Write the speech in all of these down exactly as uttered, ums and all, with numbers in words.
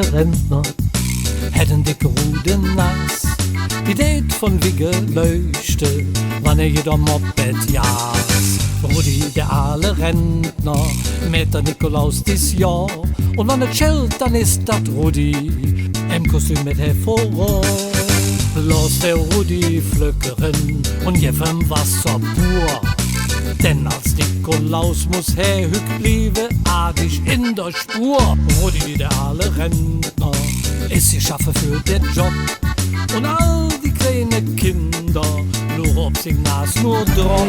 Rentner hät en decke rude Nas, die dät vun Wigge leuchte, wann hä jedoch Moped jaas. Rudi, der aale Rentner, mäht der Nikolaus dis Johr. Un wann et schellt, dann es dat Rudi, em Kostüm mäht hä furor. Loss der Rudi flöckere un gevv em Wasser pur. Denn als Nikolaus muss hä hügg blieve, ardig en der Spur. Rudi, der aale Rentner, es jeschaffe för der Job. Un all die kleine Kinder luure op sing Nas nor drop.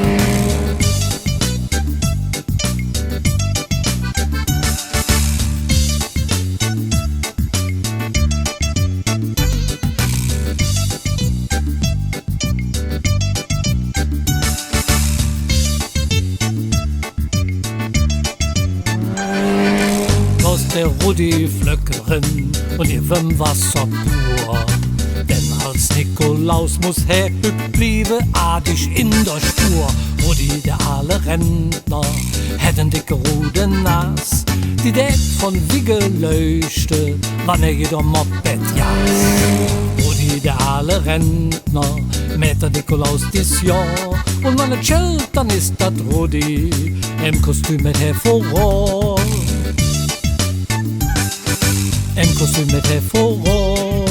Loss der Rudi flöckere un gevv em Wasser pur. Denn als Nikolaus muss hä hügg blieve, ardig en der Spur. Rudi, der aale Rentner, hät en decke rude Nas, die dät vun Wigge leuchte, wann hä jedoch Moped jaas. Rudi, der aale Rentner, mäht der Nikolaus dis Johr. Un wann et schellt, dann es dat Rudi, em Kostüm mäht hä furor. Em Kostüm mäht hä furor.